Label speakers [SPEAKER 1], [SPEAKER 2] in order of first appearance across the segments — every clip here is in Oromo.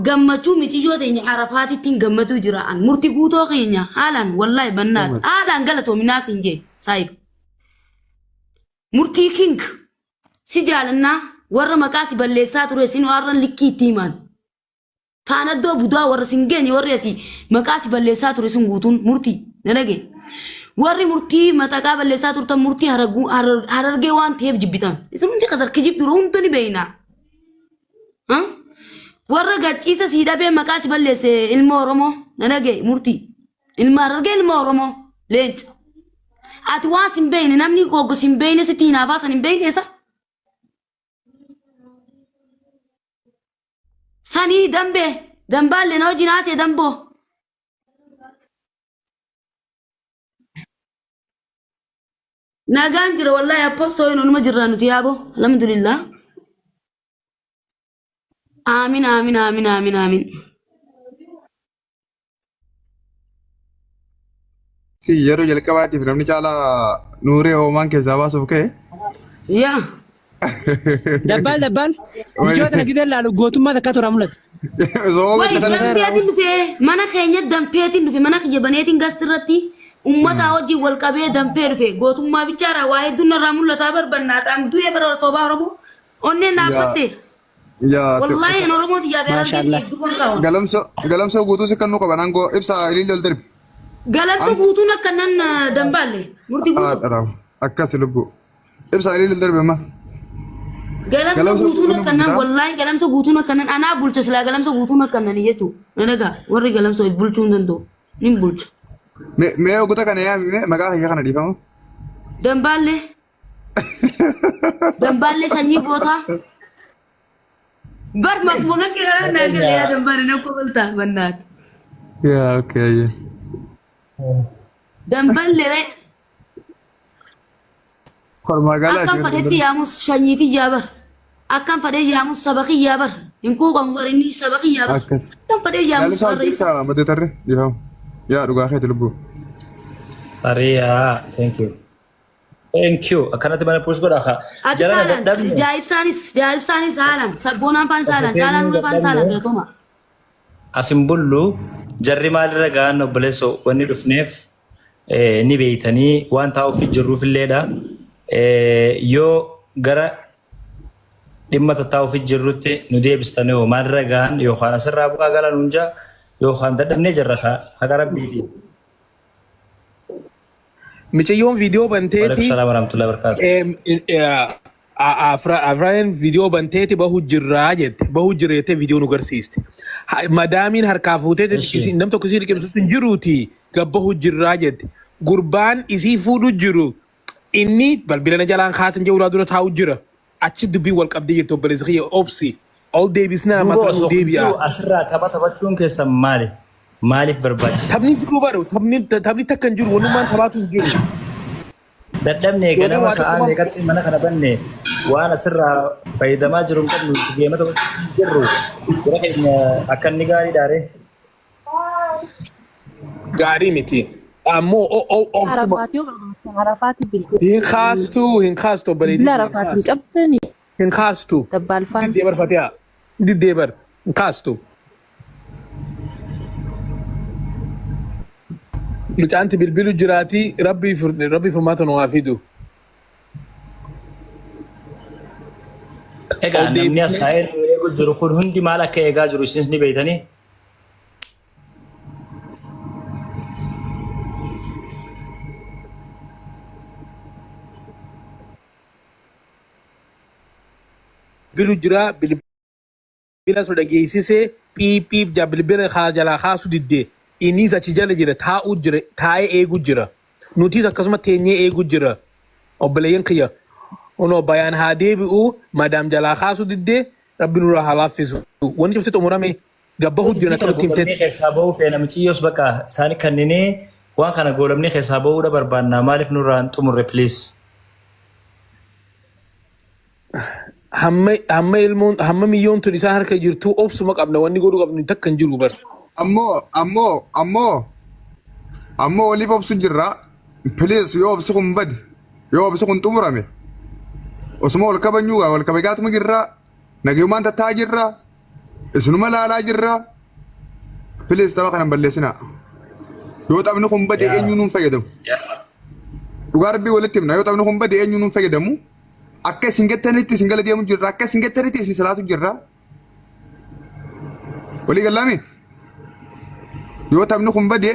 [SPEAKER 1] gammachuu miciyyoo teenya Arafaatittiin gammaduu jira an murti guutoo keenya haalaan wallaahi bannaat
[SPEAKER 2] Gammad.
[SPEAKER 1] haalaan galatoominaa siin jee saahiba. Murtii king si jaalannaa warra maqaa si balleessaa ture sin warra likkii itti himaan. Faanaddoo budaa warra sin geenye warri asii maqaa si balleessaa ture sun guutuun murtii na dhage. Warri murtii maxaqaa balleessaa turtan murtii harargee waan ta'eef jibbitan. Isin hundi kasar kijibdura hunda ni beekna. Ha? Warra gacciisa sii dhabee maqaa si balleesse ilma Oromoo na dhage murtii. Ilma Harargee ilma Oromoo leenca. Ati waan sin beekne namni hogga sin beekne sitti hinaafaa san hin beekne isa. Sanii dambee dambaalle na wajjin haasee damboo. Nagaan jira wallahi apostoo hin onuma jirra nuti yaaboo alhamdulillah. Aamin aamin aamin aamin aamin.
[SPEAKER 2] Yeroo jalqabaatiif namni caalaa nuuree hoomaan keessaa baasuuf ka'e.
[SPEAKER 1] Yaa.
[SPEAKER 3] Dabbaal dabbaal. Michoo tana gidee laalu gootummaa takka tura mul'ata.
[SPEAKER 2] Sooma
[SPEAKER 1] Way
[SPEAKER 2] gocha kana.
[SPEAKER 1] danfeetiin dhufe mana keenya danfeetiin dhufe mana kiyya baneetiin gasti irratti uummataa wajjin wal qabee danfee dhufe gootummaa bichaarraa waa hedduun narraa mul'ataa barbannaa ta'an du'ee bara soobaa Oromoo onneen dhaabbatte
[SPEAKER 2] Yaa
[SPEAKER 1] wallaahi an Oromoo tiyyaa fi Harargee
[SPEAKER 3] Maashaallah.
[SPEAKER 1] tiyya duban qaba.
[SPEAKER 2] galamsoo galamsoo guutuu si kan nu qaban aangoo ibsa ililli ol darbi.
[SPEAKER 1] Galamsoo guutuun akka nan dambaalle murtii guutuu.
[SPEAKER 2] Haadha akkas lubbuu. Ibsa ililli ol darbi amma.
[SPEAKER 1] Galamsa
[SPEAKER 2] Galamsa
[SPEAKER 1] guutuun
[SPEAKER 2] guutuun
[SPEAKER 1] akkanaan
[SPEAKER 2] bitaa.
[SPEAKER 1] wallaahi galamsa guutuun akkanaan anaa bulcha silaa galamsa guutuun akkanaan jechuudha. Na dhagaa warri galamsa of bulchuu hin danda'u. Nin bulcha.
[SPEAKER 2] Mee mee oguta kana yaami mee maqaa kiyya kana dhiifama.
[SPEAKER 1] Dambaallee. Dambaallee sanyii gootaa. Bar maquma kan kee kana naa galee yaa dambaallee na kobaltaa bannaati.
[SPEAKER 2] Yaa okay.
[SPEAKER 1] Dambaallee
[SPEAKER 2] Kormaa galaa
[SPEAKER 1] Akkan fadhetti yaamus sanyii tiyyaa bar. Akkan fadhee yaamus saba kiyyaa bar. Hin quuqamu bar inni saba kiyyaa bar.
[SPEAKER 2] Akkas.
[SPEAKER 1] Akkan fadhee yaamus
[SPEAKER 2] Galamsoo
[SPEAKER 1] barra isa.
[SPEAKER 2] ibsa mata tarre dhiifama. Yaa dhugaa keeti lubbuu.
[SPEAKER 4] Ariyaa, thank you. Thank you. Akkanatti mana push godhaa kaa.
[SPEAKER 1] Ati
[SPEAKER 4] Jarana
[SPEAKER 1] saalaan
[SPEAKER 4] dadhabne.
[SPEAKER 1] jaa'ibsaanis jaa'ibsaanis haalaan sabboonaan faanis haalaan caalaan
[SPEAKER 4] Asifeenuu
[SPEAKER 1] nurra faanis haalaan
[SPEAKER 4] dadhabne.
[SPEAKER 1] galatoma.
[SPEAKER 4] Asin bullu jarri maalirra ga'an obboleessoo wanni dhufneef ni beeytanii waan taa'uuf jirruuf illeedha. Yoo gara dhimma tattaa'uuf jirrutti nu deebistan yoo maalirra ga'an yookaan asirraa bu'aa gala nuun jaa yookaan dadhabnee jirra haqa rabbiiti.
[SPEAKER 5] Micayyoon viidiyoo
[SPEAKER 4] Waalaikum
[SPEAKER 5] banteeti
[SPEAKER 4] salaam warahmatullahi wabarakatuh.
[SPEAKER 5] Afraan viidiyoo banteeti bahu jirraa jette bahu jirra jettee viidiyoo nu garsiiste. Madaamiin harkaa fuutee
[SPEAKER 4] Eshi.
[SPEAKER 5] nam tokko isii liqimsuutu hin jiruuti gabbahu jirraa jette. Gurbaan isii fuudhu jiru inni balbila na jalaan kaasan jee ulaa dura taa'u jira. Achi dubbiin wal qabdee jirti obboleessi kiyya obsi. Ol deebisnaa
[SPEAKER 4] Duuba
[SPEAKER 5] masra nu
[SPEAKER 4] osoo kun
[SPEAKER 5] deebi'a.
[SPEAKER 4] jiru asirraa tapha taphachuun keessan maali? Maaliif barbaachisa?
[SPEAKER 5] Taphni jiru baru taphni taphni takka hin jiru wanummaan taphaatu hin jiru.
[SPEAKER 4] Dadhabne
[SPEAKER 5] Ijoollee
[SPEAKER 4] ganama
[SPEAKER 5] waa
[SPEAKER 4] sa'aa
[SPEAKER 5] tokkuma
[SPEAKER 4] meeqatti mana kana banne waan asirraa fayyadamaa jiru hin qabnu itti geema taphachuu hin jirru. Jara keenya akka inni gaarii dhaare.
[SPEAKER 5] Gaarii miti. Ammoo obsuma
[SPEAKER 6] Arafaat yoo qabaattan Arafaati bilbila.
[SPEAKER 5] hin kaastu hin kaastu obboleettii
[SPEAKER 6] Bilbila
[SPEAKER 5] hin
[SPEAKER 6] Arafaat hin
[SPEAKER 5] kaastu.
[SPEAKER 6] qabdani
[SPEAKER 5] Hin kaastu.
[SPEAKER 6] dabbaalfaan.
[SPEAKER 5] Diddee bar Fatihaa. Diddee bar hin kaastu. Mucaanti bilbilu jiraati rabbii rabbii furmaata nu haa fidu.
[SPEAKER 4] Egaa
[SPEAKER 5] Ol
[SPEAKER 4] namni as
[SPEAKER 5] deebisnee
[SPEAKER 4] taa'ee nu eegu jiru kun hundi maal akka eegaa jiru isinis ni beektanii?
[SPEAKER 5] Bilbilu jira bilbila so dhageessise phiip phiip jaa bilbila kaa jalaa kaasu didde innis achi jala jira taa'u jira taa'ee eegu jira nutis akkasuma teenyee eegu jira obboleeyyan kiyya kunoo bayaan haa deebi'u madaam jalaa kaasu didde rabbi nurraa haa laaffisu wanni cufti xumurame gabbahu jira
[SPEAKER 4] Dubbii
[SPEAKER 5] akka
[SPEAKER 4] kana
[SPEAKER 5] nutti
[SPEAKER 4] goolabnee
[SPEAKER 5] himtetti.
[SPEAKER 4] keessaa bahuu feena miciyyoos bakka isaani kanninee waan kana goolabnee keessaa bahuudha barbaanna maaliif nurraa hin xumurre please.
[SPEAKER 5] Hamma hamma ilmoon hamma miyyoon tun isaan harka jirtu obsuma qabna wanni godhuu qabnu takka hin jiru bar.
[SPEAKER 2] Ammoo ammoo ammoo ammoo waliif obsu jirra. Please yoo obsi kun bade yoo obsi kun xumurame osuma wal kabajnuu wal kabajaatuma jirra nagayumaan tattaa jirra. Isinuma laalaa jirra. Please tapha kana hin balleessinaa. Yoo taphni kun bade eenyuun hin fayyadamu. Dhugaa rabbii walitti himna yoo taphni kun bade eenyuun hin fayyadamu. Akka isin jettanitti isin gala deemu jirra. Akka isin jettanitti isin salaatu jirra. Walii gallaami? Yoo taphni kun bade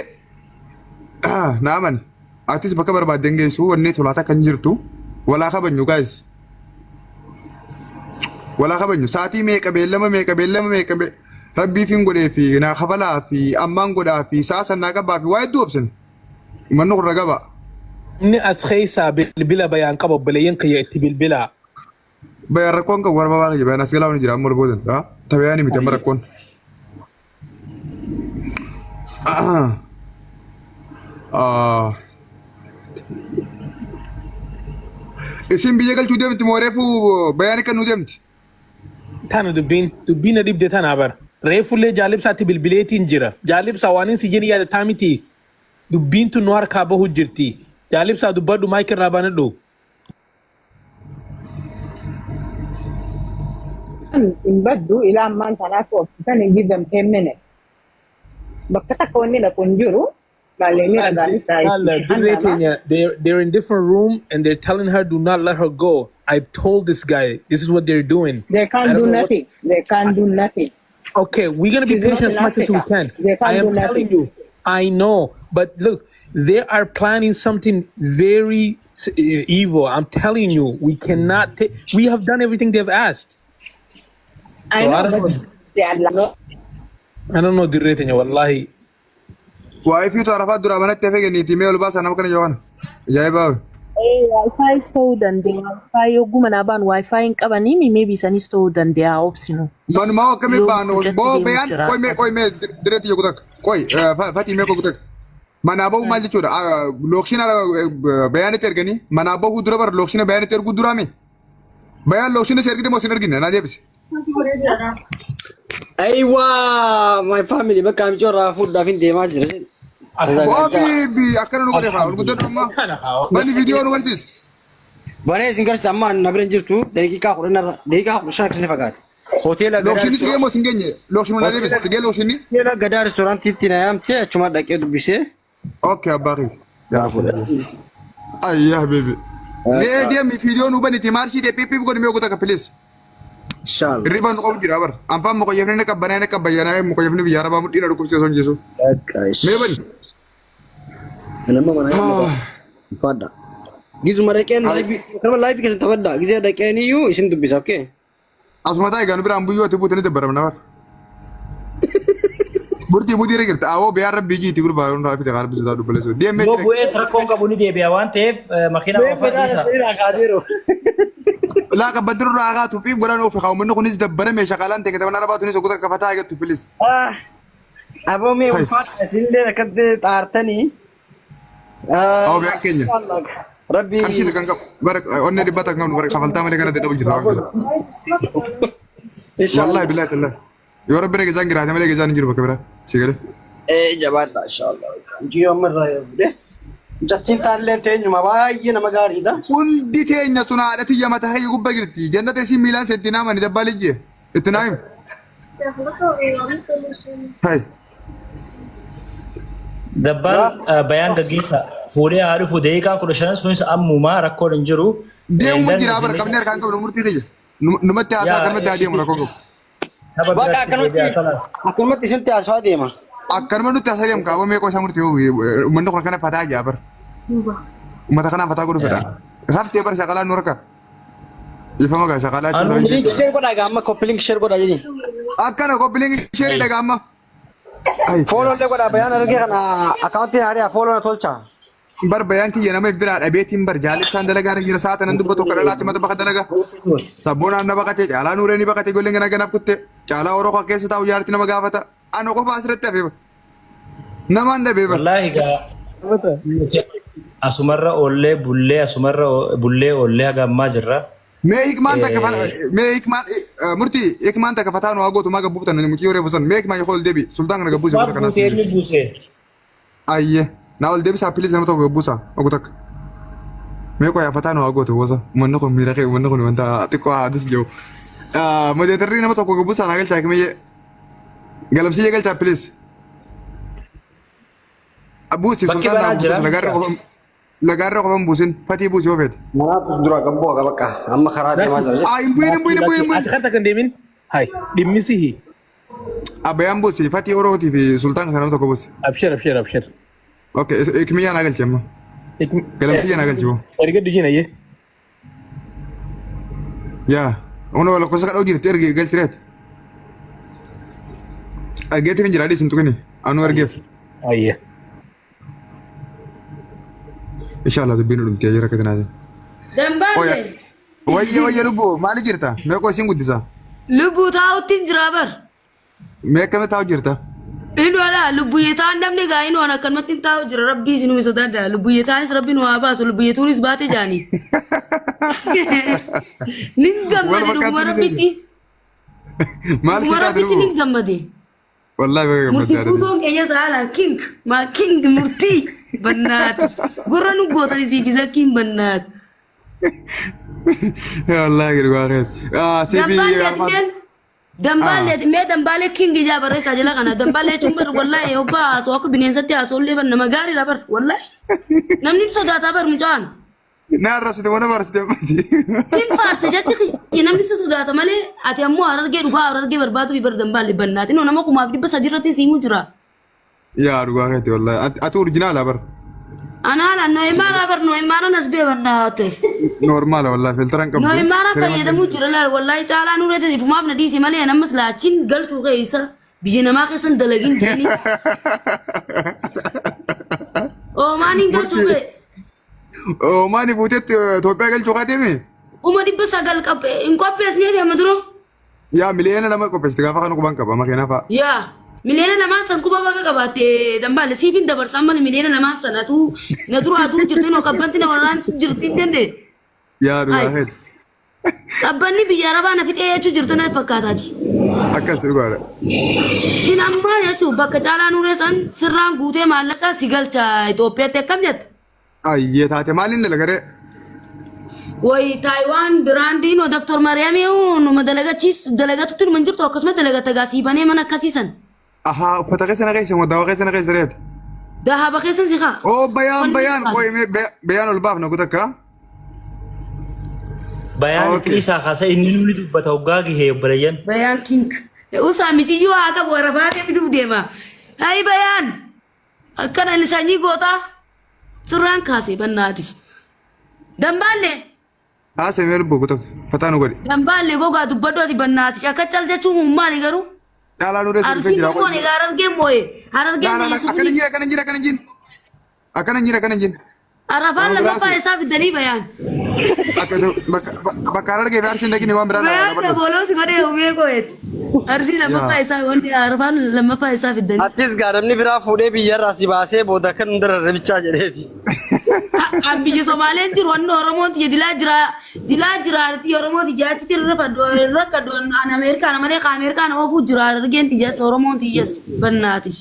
[SPEAKER 2] na amani. Atis bakka barbaadde hin geessu wanni tolaa takka hin jirtu. Walaa kabajnu guys. Walaa kabajnu sa'aatii meeqa beellama meeqa beellama meeqa rabbiif hin godhee fi naa kafalaa fi ammaan godhaa fi sa'a san naa qabaa fi waa hedduu obsine. Manni kun ragaba.
[SPEAKER 5] Inni as keessaa bilbila bayaan qaba obboleeyyan kiyya itti bilbilaa.
[SPEAKER 2] Bayaan rakkoon qabu warra babaa kiyya bayaan as galaa ni jira amma ol boodan. Ta bayaanii miti amma rakkoon. Isin biyya galchuu deemti moo reefu bayaan kan nu deemti?
[SPEAKER 5] Tana dubbiin dubbiin na dhibde tana bara. Reefullee jaalibsaatti bilbileetiin jira. Jaalibsaa waan inni si jedhi yaadataa miti. Dubbiin tun nu harkaa bahu jirti. Jaalibsaa dubbadhu maayikii irraa banadhu.
[SPEAKER 7] Hin baddu ilaa ammaan tanaaf obsitan hin give them 10 minutes. Bakka takka wanni dhaqu hin jiru. Maalleen ragaanis
[SPEAKER 5] Dirree teenya, they're in different room and they're telling her do not let her go. I told this guy this is what they're doing.
[SPEAKER 7] They
[SPEAKER 5] I
[SPEAKER 7] can't
[SPEAKER 5] don't
[SPEAKER 7] do
[SPEAKER 5] know what.
[SPEAKER 7] nothing. They can't do nothing.
[SPEAKER 5] Okay, we're gonna be
[SPEAKER 7] She's not
[SPEAKER 5] patient
[SPEAKER 7] in
[SPEAKER 5] as much as we
[SPEAKER 7] Africa.
[SPEAKER 5] can.
[SPEAKER 7] They
[SPEAKER 5] I
[SPEAKER 7] can't
[SPEAKER 5] am
[SPEAKER 7] do
[SPEAKER 5] telling
[SPEAKER 7] nothing.
[SPEAKER 5] you, I know, but look, they are planning something very evil. I'm telling you, we cannot take. We have done everything they've asked.
[SPEAKER 7] I
[SPEAKER 5] So I
[SPEAKER 7] know,
[SPEAKER 5] don't
[SPEAKER 7] but
[SPEAKER 5] know.
[SPEAKER 7] they are like,
[SPEAKER 5] I don't know dirree teenya wallahi.
[SPEAKER 2] Waa'ee fiitu arafaa duraa manatti hafee kenniiti mee ol baasaa nama kana joona. Ajaa'ibaa.
[SPEAKER 6] Wi-Fi ta'uu danda'a. Wi-Fi yogguu manaa ba'an Wi-Fi hin qabanii maybe isanis ta'uu danda'a obsinu.
[SPEAKER 2] Manumaa akkamii
[SPEAKER 6] Yoo
[SPEAKER 2] baanu
[SPEAKER 6] hojjetti
[SPEAKER 2] boo
[SPEAKER 6] deemu
[SPEAKER 2] bayaan
[SPEAKER 6] jira.
[SPEAKER 2] qoy mee qoy mee direetti yogguu takka qoy fatii mee qoy takka. Manaa bahuu maal jechuudha? Lookshina bayaanitti erganii manaa bahuu dura bara lookshina bayaanitti erguu duraa mee? Bayaan lookshina si ergite moo sin ergine naa deebisi.
[SPEAKER 8] Aywa, my family bakka amicoo irraa fuudhaaf hin deemaa jira.
[SPEAKER 2] Boobi bi akkana nu godhe haa ol guddadhu amma.
[SPEAKER 5] Kana haa.
[SPEAKER 2] Banni viidiyoo nu garsiisi.
[SPEAKER 8] Banee isin garsiisa amma na bira hin jirtu daqiiqaa 10 irra daqiiqaa 15 akkasii fagaati. Hoteela Gadaa
[SPEAKER 2] Lookshinni si gee moo sin geenye? Lookshinni na deebisi si gee lookshinni?
[SPEAKER 8] Hoteela Gadaa reestooraantiitti na yaamte achuma dhaqee dubbisee
[SPEAKER 2] Okay abbaa kee.
[SPEAKER 8] naa fuudha.
[SPEAKER 2] Ayyaa baby. Mee deemi viidiyoo nu baniti maarshii dee piip piip godhi mee ogu takka please.
[SPEAKER 8] Inshallah.
[SPEAKER 2] Hirriba nu qabu jira bar. Anfaan muqayyafni ni qabbanaa ni qabbayyanaa muqayyafni biyya arabaa mudhii na dhukkubsee osoo hin jisu.
[SPEAKER 8] Bakka
[SPEAKER 2] Mee bani.
[SPEAKER 8] Nama mana Fadha. Gizuma dhaqeen live kanuma live keessatti taphadha. Gizee dhaqeen iyyuu isin dubbisa okay?
[SPEAKER 2] Asuma taa'e gaanu biraan buyyoo ati buute ni dabbaramna bar. Burtii mudii irra jirta. Awoo biyyaa rabbii jiiti gurbaa yoon raafite qaar bisaa dubbaleessu. Deemee
[SPEAKER 4] Yoo
[SPEAKER 2] jira.
[SPEAKER 4] bu'ees rakkoon qabu ni deebi'a waan ta'eef makiinaa
[SPEAKER 8] Mee
[SPEAKER 4] oofaa
[SPEAKER 8] badhaasa
[SPEAKER 4] dhiisa.
[SPEAKER 8] seeraa kaaseeru.
[SPEAKER 2] Laa qabbanti irraa haa kaatu fi godhaan oofe haa uummanni kunis dabbarame shaqalaan ta'e kitaabni arabaa tunis oggota kafataa eegattu pilis.
[SPEAKER 8] Aboo mee
[SPEAKER 2] Hai.
[SPEAKER 8] ulfaadha isinillee akkatti xaartanii.
[SPEAKER 2] Awoo biyaan keenya.
[SPEAKER 8] Rabbi
[SPEAKER 2] Qarshii kan qabu bara onnee dhibbaa kan qabnu bara kafaltaa malee kana dadhabu jirra waan kana. Wallaahi billahi tallahi. Yoo rabbi na gizaan jiraate malee gizaan hin jiru bakka biraa. Si galee.
[SPEAKER 8] Ee jabaadha inshallah. Jiyyoo amma irraa yoo fuudhe. Mucattiin taallee teenyuma baay'ee nama gaariidha.
[SPEAKER 2] Hundi teenya sun haadha tiyya mataa kiyya gubbaa jirti. Jannata isii miilaan seetti naa mani dabbaa lijjee. Itti naa himi. Hai.
[SPEAKER 4] Dabbaan bayaan gaggeessa fuudhee haa dhufu daqiiqaan 15 sunis ammumaa rakkoon hin jiru.
[SPEAKER 2] Deemuma
[SPEAKER 4] Dan
[SPEAKER 2] jira bara
[SPEAKER 4] isinis
[SPEAKER 2] qabnee harkaan qabnu murtii kiyya. Numatti haasaa
[SPEAKER 4] yaa
[SPEAKER 2] akkanumatti haa deemu rakkoon qabu.
[SPEAKER 4] Tapha
[SPEAKER 8] Bakka
[SPEAKER 4] biraatti
[SPEAKER 8] akkanumatti
[SPEAKER 4] deebi'aa kalaas.
[SPEAKER 8] akkanumatti isinitti haasawaa deema.
[SPEAKER 2] Akkanuma nutti haasaa deemu kaaboo meeqoo isaa murtii uummanni kun akkana fataa jaa bara. Uummata kanaan fataa godhu fedha. Raftee bara shaqalaan nu harka. Ifama gaa shaqalaa jechuun
[SPEAKER 4] Anuu
[SPEAKER 8] Link share godhaa egaa amma copy link share godhaa jedhi.
[SPEAKER 2] Akkana copy link share dhagaa amma. Ay.
[SPEAKER 8] Follow illee godhaa bayaan argee kana akkaawuntiin haaraa follow na tolcha.
[SPEAKER 2] Bar bayaan kiyya nama biraa dhabeetiin bar jaalibsaan dalagaa irra jira sa'a tanan dubbatu akka dhalaatti mata baka dalaga. Sabboonaan na baqate caalaa nuuree ni baqate ijoolleen gana ganaaf kutte caalaa oroo kan keessa taa'u jaarti nama gaafata. Ana qofa asirratti hafee bar. Namaan dhabee bar.
[SPEAKER 4] Wallaahi gaa nuti asumarra oollee bullee asumarra bullee oollee haga ammaa jirra.
[SPEAKER 2] Mee hikmaan takka mee hikmaan murtii hikmaan takka fataa nu haa gootu maa gabbuuftan muciyyoo reefu san mee hikmaan yoo ol deebi sultaan kana gabbuuse
[SPEAKER 4] Maaf
[SPEAKER 2] bara kanaas.
[SPEAKER 4] buusee inni buusee.
[SPEAKER 2] Ayye naa ol deebisaa pilis nama tokko gabbuusaa ogu takka. Mee qoyaa fataa nu haa gootu gosa uummanni kun miira kee uummanni kun wanta xiqqoo haadis jiru. Modeetarrii nama tokko gabbuusaa naa galchaa hikmiyyee. Galamsiyya galchaa please. Buusi
[SPEAKER 4] Bakki
[SPEAKER 2] sultaan naa
[SPEAKER 4] banaa jira.
[SPEAKER 2] buusus lagaarra qofan lagaarra qofan buusin fatii buusi yoo feete.
[SPEAKER 8] Manaatu dura gabboo haga bakka amma karaa deemaa jira.
[SPEAKER 2] Ah hin bu'in hin bu'in hin bu'in hin bu'in.
[SPEAKER 5] Ati kan takka hin deemin. Hai dhimmisi hi.
[SPEAKER 2] Abbayaan buusi fatii orootii fi sultaan kana nama tokko buusi.
[SPEAKER 5] Abshir abshir abshir.
[SPEAKER 2] Okay ikmiyyaa naa galchi amma. Galamsiyya naa galchi boo.
[SPEAKER 5] Erga dujina ye.
[SPEAKER 2] Yaa ono lakkoofsa kadhoo jirti ergi galchi reet. Argeetiif hin jira adiis hin tuqini anuu ergeef.
[SPEAKER 5] Ayye.
[SPEAKER 2] Inshallah dubbiin dhumtee jira akka tanaatiin.
[SPEAKER 1] Dambaalle.
[SPEAKER 2] Wayya wayya lubbuu maali jirta? Meeqoo isin guddisa?
[SPEAKER 1] Lubbuu taa'utti hin jira bar.
[SPEAKER 2] Mee akkamitti taa'u jirta?
[SPEAKER 1] Inni wala lubbuyyetaan namni gaa inni waan akkanumatti hin taa'u jira rabbii isin ume sodaadha lubbuyyetaanis rabbi nu haa baasu lubbuyyatuunis baate jaanii. Nin
[SPEAKER 2] Wal
[SPEAKER 1] gammade dhuguma
[SPEAKER 2] fakkaatti
[SPEAKER 1] rabbitti.
[SPEAKER 2] Maal si
[SPEAKER 1] Dhuguma
[SPEAKER 2] taate
[SPEAKER 1] rabbitti
[SPEAKER 2] lubbuu?
[SPEAKER 1] nin gammade.
[SPEAKER 2] Wallaahi baga
[SPEAKER 1] Murtii
[SPEAKER 2] gammadde haadha.
[SPEAKER 1] guutuun keenya saalaan king maa king murtii bannaati. Gurra nu gootanii siif isa king bannaati.
[SPEAKER 2] Wallaahi dhugaa keeti. Ah, si fi
[SPEAKER 1] Dambaallee
[SPEAKER 2] arfaan.
[SPEAKER 1] isheen dambaallee mee dambaalee king ijaa barreessaa jala kana dambaallee jechuun bar wallaahi hobbaa haasoo akka bineensatti haasoo illee bar nama gaariidha bar wallaahi namni hin sodaataa bar mucaan.
[SPEAKER 2] Na arrabsite moo na faarsite ammati?
[SPEAKER 1] Sin faarse jechi kiyya namni si sodaata malee ati ammoo harargee dhugaa harargee barbaadu fi bar dambaallee bannaati noo nama 1300 irratti siimuu jira.
[SPEAKER 2] Yaa dhugaa keeti wallaahi. Ati ati originaala bar.
[SPEAKER 1] Anaala No'imaara bar No'imaara nas bee bannaate.
[SPEAKER 2] Normaala wallaahi filtara hin qabdu.
[SPEAKER 1] No'imaara
[SPEAKER 2] Siree
[SPEAKER 1] fayyadamuu jira laal wallaahi caalaa nurra ta'e ifumaaf na dhiisi malee nammas laachiin galchuu keessa biyya namaa keessan dalagin jedhanii. Oomaan hin galchuu
[SPEAKER 2] Murtii.
[SPEAKER 1] kee.
[SPEAKER 2] Oomaani fuutetti Itoophiyaa galchuu kaateemi?
[SPEAKER 1] 900,000 hin qopheessnee fi amma dura.
[SPEAKER 2] Yaa 2,000,000 qopheessite gaafa kana quban qaba makiinaa fa'a.
[SPEAKER 1] Yaa 2,000,000 san quba baga qabaatte dambaale siif hin dabarsa amma 2,000,000 san atuu na dura aduu jirti noo qabbanti na waraantu jirti hin jenne.
[SPEAKER 2] Yaa dhugaa
[SPEAKER 1] Ay.
[SPEAKER 2] keeti.
[SPEAKER 1] Qabbanni biyya arabaa na fixee jechuu jirti na fakkaataati.
[SPEAKER 2] Akkas dhugaadha.
[SPEAKER 1] Sin ammaa jechuun bakka caalaa nuree san sirraan guutee maallaqa si galcha Itoophiyaatti akkam jetta?
[SPEAKER 2] Ayyee taate maaliin dalagaree?
[SPEAKER 1] Wayi Taayiwaan biraandiin oo Daftar Maariyaamii numa dalagachiis dalagatutti numa hin jirtu akkasuma dalagata gaa sii banee mana akkasiisan.
[SPEAKER 2] Ahaa uffata keessa na keessa moo daawwa keessa na keessa reeta?
[SPEAKER 1] Dahaba keessan si kaa.
[SPEAKER 2] Oo bayaan
[SPEAKER 1] Wanni
[SPEAKER 2] bayaan
[SPEAKER 1] kaasa.
[SPEAKER 2] qoy mee bayaan ol baafna kutakka.
[SPEAKER 4] Bayaan
[SPEAKER 2] Okay.
[SPEAKER 4] itti isaa kaasa inni nuni dubbata hoggaa gahee obboleeyyan.
[SPEAKER 1] Bayaan king. Usaa miciyyuu haa qabu arafaatee bituuf deema. Hayi bayaan. Akkana inni sanyii gootaa surraan kaase bannaati. Dambaalle
[SPEAKER 2] Haasee mee lubbuu kutakka fataa nu godhi.
[SPEAKER 1] dambaalle gogaa dubbadhu ati bannaati. Akka cal jechuun kun maali garuu?
[SPEAKER 2] Caalaa nuree si dhufee
[SPEAKER 1] Arsiin
[SPEAKER 2] jira.
[SPEAKER 1] kun egaa harargeen moo'e. Harargeen
[SPEAKER 2] Laa laa
[SPEAKER 1] biyya
[SPEAKER 2] laa akkana
[SPEAKER 1] suphii.
[SPEAKER 2] hin jira akkana hin jira akkana hin jira. Akkana hin jira akkana hin jira.
[SPEAKER 1] Arafaan
[SPEAKER 2] Nama
[SPEAKER 1] lammaffaa
[SPEAKER 2] biraasi.
[SPEAKER 1] isaa fidanii bayaan.
[SPEAKER 2] Akka bakka bakka harargee fi arsiin dhaqini waan biraa
[SPEAKER 1] Bayaan
[SPEAKER 2] laa
[SPEAKER 1] daboloo si godhee humee koo'eeti. Arsii lammaffaa isaa wanti arafaan lammaffaa isaa fidanii.
[SPEAKER 8] Atis gaa namni biraa fuudhee biyyarraa si baasee booda kan hunda rarrabichaa jedheeti.
[SPEAKER 1] An biyya Somaaleen jiru wanni Oromoon tiyya dilaa jira dilaa jira tiyya Oromoo tiyya achitti irra fadhu irra kadhu an Ameerikaana malee ka Ameerikaana oofuu jira harargeen tiyyas Oromoon tiyyas bannaati.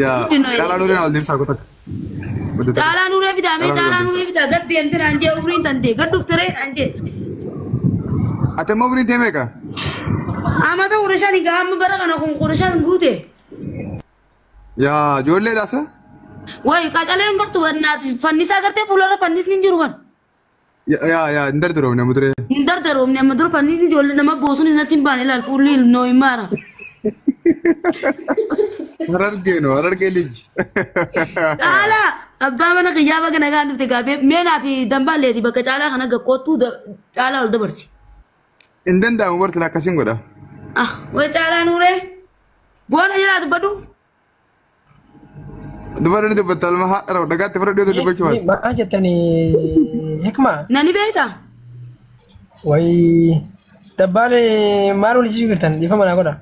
[SPEAKER 2] Yaa
[SPEAKER 1] Guddinoo
[SPEAKER 2] caalaa nuree ol deemsaa kutakka.
[SPEAKER 1] Caalaa nuree fidaa mee caalaa nuree fidaa gad deemte naan jee umriin tantee gad dhufte ree naan jee.
[SPEAKER 2] Ati immoo umriin tee meeqa?
[SPEAKER 1] Amata 15 gaa amma bara kana kun 15 guute.
[SPEAKER 2] Yaa ijoolleedha sa?
[SPEAKER 1] Wayi qacaleen gartu bannaati fannisaa gartee fuularra fannisni hin jiru kan.
[SPEAKER 2] Yaa yaa hin dardaroomne amma turee.
[SPEAKER 1] Hin dardaroomne amma dura fannisni ijoollee nama boosuun isatti hin baane ilaal fuulli noo hin maara.
[SPEAKER 2] Harargee no harargee liji.
[SPEAKER 1] Caalaa abbaa mana kiyyaa baga nagaan dhufte gaafee meenaa fi dambaalleeti bakka caalaa kana gakkootuu caalaa ol dabarsi.
[SPEAKER 2] Hin danda'amu bartila akkasiin godha.
[SPEAKER 1] Ah way caalaa nuuree boona jalaa dubbadhu.
[SPEAKER 2] Dubarri ni dubbatta alma haadha dhagaatti fira dhiyootu dubbachuu baate.
[SPEAKER 3] Maal jettanii hikma?
[SPEAKER 1] Nani beektaa?
[SPEAKER 3] Wayi dabbaalee maal waliin jechuu jirtan dhiifama naa godha.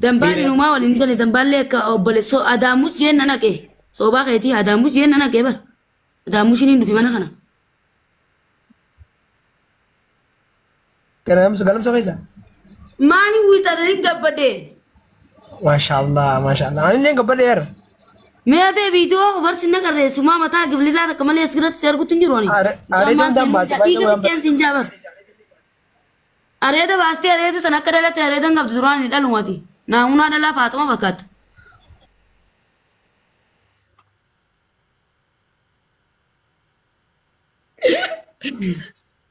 [SPEAKER 1] Dambaalli numaa waliin jale dambaallee akka obboleessoo Adaamus jeen na naqe. Soobaa keetii Adaamus jeen na naqe bar. Adaamus hin dhufe mana kana.
[SPEAKER 3] Galamsa galamsa keessa.
[SPEAKER 1] Maani wiixatanii gabbadee?
[SPEAKER 3] Maashaallah maashaallah. Ani illee gabbadheera.
[SPEAKER 1] Mee bee viidiyoo barsi na qarreessumaa mataa giblilaa takka malee asirratti si arguutu hin jiru ani.
[SPEAKER 3] Areeda hundaan baase baay'ee
[SPEAKER 1] Dhiiga
[SPEAKER 3] waan
[SPEAKER 1] fixeen siin jaabar. Areeda baastee areeda sana akka dhalate areeda hin qabdu duraan hin dhalumati. Naamunaa dhalaa faaxuma fakkaata.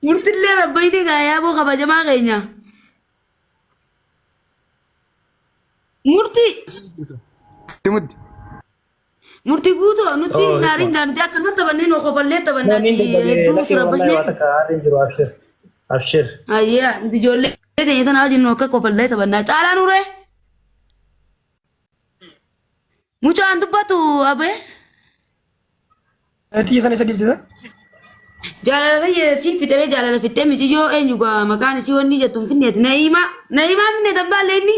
[SPEAKER 1] Murtillee rabbayni gaa yaaboo kabajamaa keenya. Murtii.
[SPEAKER 2] Timuddi.
[SPEAKER 1] Murtii guutuu nuti
[SPEAKER 4] Oh,
[SPEAKER 1] naariin gaa nuti akkanuma taphannee nu kofallee
[SPEAKER 4] No, niin
[SPEAKER 1] taphannaati
[SPEAKER 4] dadhabee
[SPEAKER 1] hedduu
[SPEAKER 4] lakki
[SPEAKER 1] sira
[SPEAKER 4] wallahi waa
[SPEAKER 1] bashnee.
[SPEAKER 4] takka aarri hin jiru abshir. Abshir.
[SPEAKER 1] Ayyaa nuti ijoollee teenya tana wajjin nu akka kofallee taphannaa. Caalaa nuree. Mucaan dubbatu abee.
[SPEAKER 3] Tiyya sana isa dhiiftisa?
[SPEAKER 1] Jaalala tiyya sii fixee jaalala fixee miciyyoo eenyu gaa maqaan isii wanni jettu hin finneeti. Na'iimaa Na'iimaa finne dambaallee inni.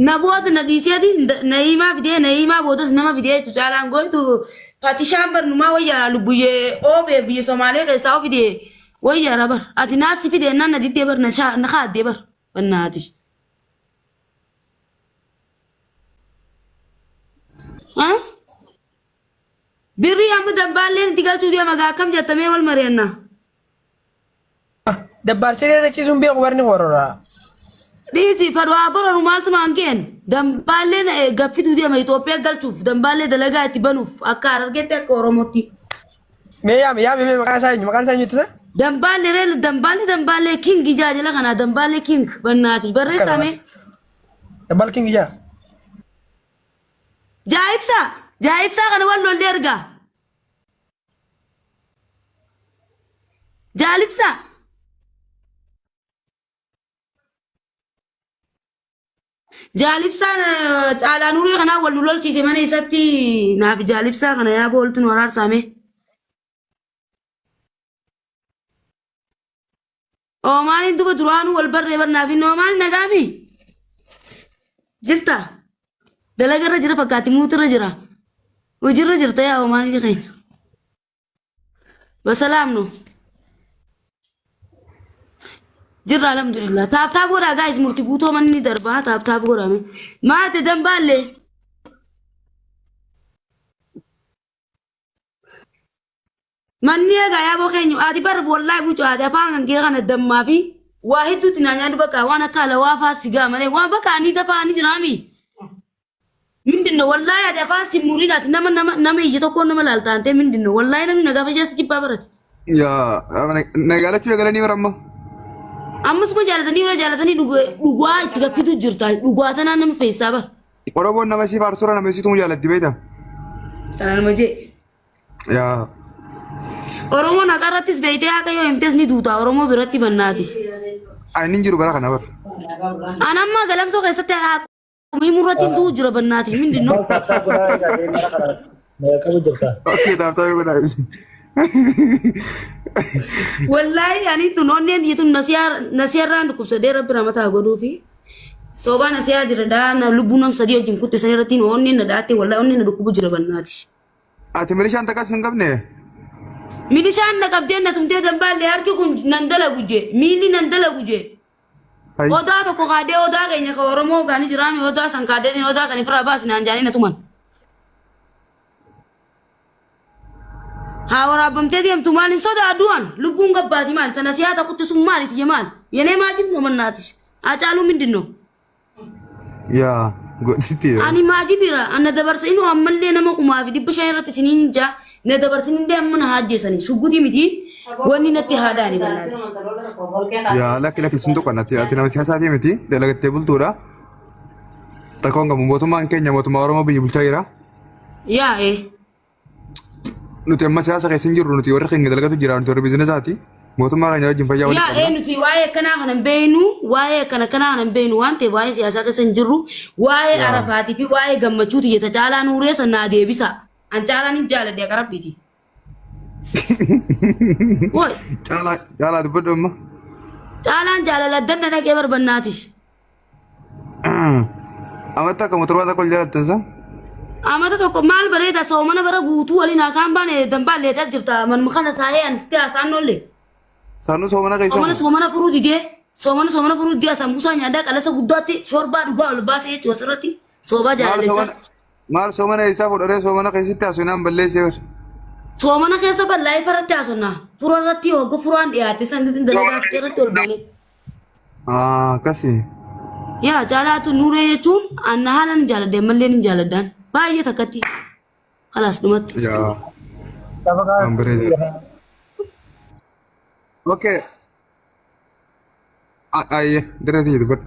[SPEAKER 1] Na booda na dhiiseeti Na'iimaa fidee Na'iimaa boodas nama fidee jechu caalaan gootu fatishaan barnumaa wayyaara lubbuyyee oofee biyya Somaalee keessaa ofidee wayyaara bar ati naassi fidee naan na diddee bar na shaa na kaaddee bar bannaati. Ah? Birrii amma dambaalleen itti galchuu deema gaa akkam jettamee wal mari'anna.
[SPEAKER 3] Dabbaal siree irra ciisuun beeku barni horora.
[SPEAKER 1] Dhiisi fadwaa bararu maaltu naan keen dambaalleen gaffiduu deema Itoophiyaa galchuuf dambaallee dalagaa itti banuuf akka Harargeetti akka Oromootti.
[SPEAKER 3] Mee yaami yaami mee maqaan isaa eenyu maqaan isaa eenyu ittisa?
[SPEAKER 1] Dambaallee ree dambaallee dambaallee king ijaa jala kanaa dambaallee king bannaati barreessaa mee.
[SPEAKER 3] Dabbaal king ijaa.
[SPEAKER 1] Jaa ibsaa jaa ibsaa kana wal lollee ergaa. Jaal ibsaa. Jaal ibsaan caalaa nuurii kanaa wal nu lolchiise mana isatti naaf jaal ibsaa kana yaa booltu nu araarsaame. Oomaaniin duba duraanuu wal barree barnaaf inni oomaaniin nagaami. Jirta. Dalagarra jira fakkaatti muutirra jira. Hojiirra jirta yaa oomaanii keenya. Basalaam nu. Jirra alhamdulillah. Taap taap godhaa gaayis murti guutoo manni ni darbaa taap taap godhame. Maate dambaallee. Manni egaa yaaboo keenya ati bar wallahi bucu ati afaan kan kee kana dammaa fi waa hedduutti naa nyaadhu bakka waan akka alawaa faa sigaa malee waan bakka ani dafaa ani jiraami. Mindinno wallahi ati afaan si muriin ati nama nama nama ija tokkoon nama laaltaan ta'e mindinno wallahi namni nagaa fayyaa si jibbaa barate.
[SPEAKER 2] Yaa nagaalachuu eegalanii bara amma.
[SPEAKER 1] Ammas kuma jaalatanii irra jaalatanii dhugaa itti gaffitu jirta dhugaa tanaan nama feessaa bara.
[SPEAKER 2] Oromoon nama isii faarsuura nama isiitu jaalatti beektaa?
[SPEAKER 1] Kana nama jee.
[SPEAKER 2] Yaa
[SPEAKER 1] Oromoon haqa irrattis beektee haqa yoo himtes ni duuta Oromoo biratti bannaatis.
[SPEAKER 2] Ani hin jiru bara kana bara.
[SPEAKER 1] An amma galamsoo keessatti haquma himuu irratti hin du'u jira bannaati mindinno.
[SPEAKER 4] Maal taattaa godhaa egaa deemaa kana na qabu jirta.
[SPEAKER 2] Okay, taaftaa yoo godhaa ibsi.
[SPEAKER 1] Wallaahi ani tun onneen tun nasiyaarraan dhukkubsadee rabbi ramataa godhuufi. Soobaa nasiyaa jira daa na lubbuu nam sadii wajjin kutte san irratti onneen na dhaatte wallaahi onneen na dhukkubu jira bannaati.
[SPEAKER 2] Ati milishaan takkas hin qabne?
[SPEAKER 1] Milishaan na qabdee na tumtee dambaallee harki kun nan dalagu jee miilli nan dalagu jee.
[SPEAKER 2] Hayi.
[SPEAKER 1] Odaa tokko kaadee odaa keenya ka Oromoo gaanii jiraame odaa san kaadee odaa san ifirraa baasi naan jaanii na tuman. Haa waraabamtee deemtu maal hin sodaadhu an lubbuun gabbaati maal tana siyaata kutti sun maali tiyya maal yenee maa jibno mannaatis Haacaaluu mindinno.
[SPEAKER 2] Yaa godhiti.
[SPEAKER 1] Ani maatii bira ana dabarsa inuu ammallee nama 1500 irratti isiniin jaa na dabarsinillee amma na haajjeessanii shuggutii miti wanni natti haadaani bannaatis.
[SPEAKER 2] Yaa lakki lakki sin tuqan ati ati nama siyaasaatii miti dalagattee bultuudha. Rakkoon qabu mootummaan keenya mootummaa Oromoo biyya bulchaa jira.
[SPEAKER 1] Yaa ee.
[SPEAKER 2] Nuti amma siyaasa keessa hin jirru nuti warri keenya dalagatu jira nuti warri biizinesaati. Mootummaa keenya wajjin fayyaa walitti
[SPEAKER 1] Yaa ee
[SPEAKER 2] qabna.
[SPEAKER 1] nuti waa'ee akkanaa kana hin beeknu waa'ee akkana akkanaa kana hin beeknu waan ta'eef waa'ee siyaasaa keessa hin jirru waa'ee
[SPEAKER 2] Yaa.
[SPEAKER 1] arafaatii fi waa'ee gammachuuti jetta caalaa nuuree san naa deebisa. An caalaan hin jaaladhe akka rabbiiti. Woi
[SPEAKER 2] Caalaa caalaa dubbadhu amma.
[SPEAKER 1] caalaan jaalala addanna dhaqee barbannaatis.
[SPEAKER 2] Amata akkuma torbaa tokko ol jaalattan sa?
[SPEAKER 1] Amata tokko maal bareeda soomana bara guutuu waliin haasaan baane dambaa leexas jirta manuma kana taa'ee ani sitti haasaan oolle.
[SPEAKER 2] Saanuu soomana keessa
[SPEAKER 1] Soomana
[SPEAKER 2] moo?
[SPEAKER 1] soomana furuu didee soomana soomana furuu didee sambuusaa nyaadhaa qalasa guddaatti shorbaa dhugaa ol baasee jechuudha asirratti soobaa
[SPEAKER 2] Maal
[SPEAKER 1] jaalalleessaa.
[SPEAKER 2] soomana maal soomana eessaa fudharee soomana keessatti haasofnaan balleessee bar.
[SPEAKER 1] Soomana keessa bal'aa irratti haasofna. Fura irratti hogga furaan dhiyaate san gisin dalagaa irratti ol baane.
[SPEAKER 2] Ah, akkasi.
[SPEAKER 1] Yaa caalaatu nuuree jechuun anna haala ni jaaladde ammallee ni jaaladhaan. Baay'ee takkatti. Kalaas dhumatti.
[SPEAKER 2] Yaa. Waan bareeda. Okay. Ayyee dirree tiyya dubbadhu.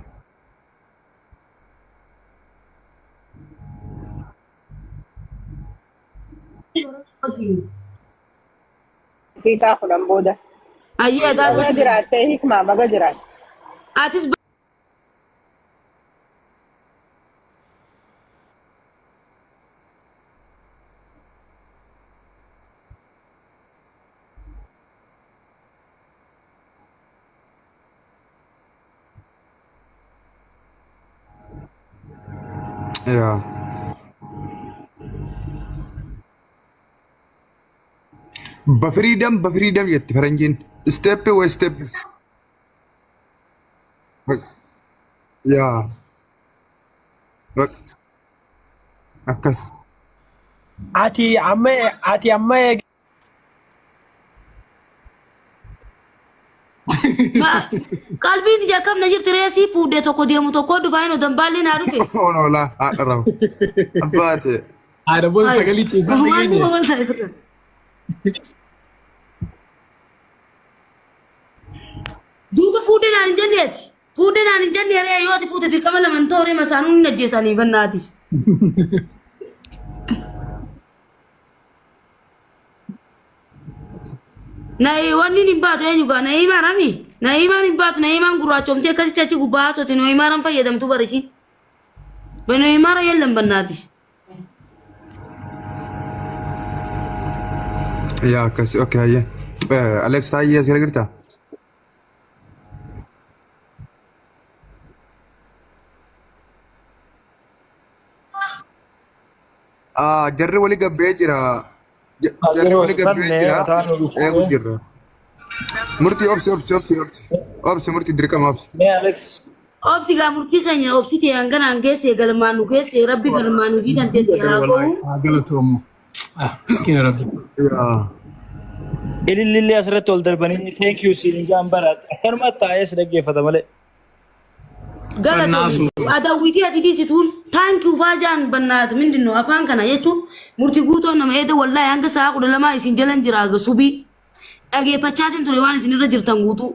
[SPEAKER 7] Daqiiqaa 10 booda.
[SPEAKER 1] Ayyee
[SPEAKER 7] Baga
[SPEAKER 1] gaafii.
[SPEAKER 7] jiraattee hikmaa baga jiraatte.
[SPEAKER 1] Atis
[SPEAKER 2] Yaa. Ba freedom jetti faranjiin. Step by step. Yaa. Akkas.
[SPEAKER 3] Ati amma
[SPEAKER 1] Qalbiin ija akkam na jirti reesii fuudhee tokko deemu tokko dhufaa hin dambaallee naa dhufe.
[SPEAKER 2] Oon oolaa haadha rafu. Abbaate.
[SPEAKER 5] Haadha booda sagalee ciifatti
[SPEAKER 1] Waan
[SPEAKER 5] geenye.
[SPEAKER 1] dhuma wal ta'e. Duuba fuudhee naan hin jenneeti. Fuudhee naan hin jenne ree yoo ati fuute dirqama laman tooree masaanuun hin ajjeesanii bannaatis. Na'i wanni hin baatu eenyu gaa Na'iimaan ami Na'iimaan hin baatu Na'iimaan gurraachomtee akkasitti achi gubbaa haasoti Na'iimaan fayyadamtu barisiin. Na'iimaan yellan bannaatis.
[SPEAKER 2] Yaa akkasi okay hayyee. Alex taayyee as gara jirtaa? Ah, jarri wali gabbee jira. Jarri wali gabbee jira. Eegu jirra. Murtii obsi obsi obsi obsi. Obsi murtii dirqama obsi.
[SPEAKER 4] Mee Alex.
[SPEAKER 1] Obsi gaa murtii keenya obsi ta'e hanganaan geesse galmaan nu geesse rabbi galmaan nu diidan teesse haa ga'u.
[SPEAKER 5] Haa galatoomu. Ah, miskiina rabbi.
[SPEAKER 2] Yaa.
[SPEAKER 4] Ilillillee asirratti ol darbanii thank you siin jaan bara akkanuma taa'ee si dhaggeeffata malee.
[SPEAKER 1] Galatoomi. Adawwiitii ati dhiisituun thank you faajaan bannaat mindinno afaan kana jechuun murtii guutuu nama eeda wallaahi hanga sa'a 12 isin jalan jira aga subii dhageeffachaatiin ture waan isin irra jirtan guutuu.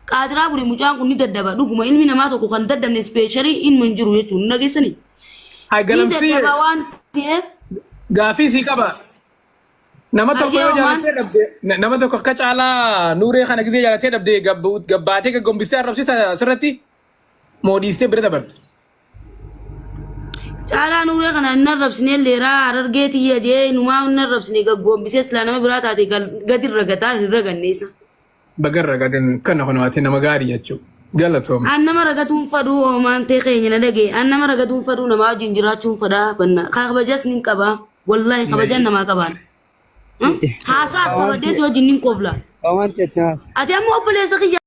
[SPEAKER 1] Qaadiraa buli mucaan kun ni daddaba dhuguma ilmi namaa tokko kan daddabne specially ilma hin jiru jechuun nu dhageessanii.
[SPEAKER 5] Haa
[SPEAKER 1] Ni
[SPEAKER 5] galamsii
[SPEAKER 1] daddaba waan ta'eef
[SPEAKER 5] gaafii sii qaba. Nama tokko yoo
[SPEAKER 1] hayyee homaan
[SPEAKER 5] jaalatee dhabde nama tokko akka caalaa nuuree kana gisee jaalatee dhabde gabbaatee gaggombistee arrabsita asirratti moo dhiistee bira dabarte.
[SPEAKER 1] Caalaa nuuree kana hin arrabsine leeraa harargee tiyya jee numaa hin arrabsine gaggoombisee silaa nama biraa taate gadi ragataa hin raganne isa.
[SPEAKER 5] Bagarra gadan kana kun ati nama gaarii jechuudha. Galatoom.
[SPEAKER 1] An nama ragatuun fadhuu oomaan ta'e keenya na dhage. An nama ragatuun fadhuu namaa wajjin jiraachuun fadhaa banna. Kabajas nin qabaa. Wallaahi kabajaan namaa qabaan. Haasaas kabaddees wajjin nin kofla.
[SPEAKER 3] Waan ta'eef.
[SPEAKER 1] Ati amma obboleessa kiyya.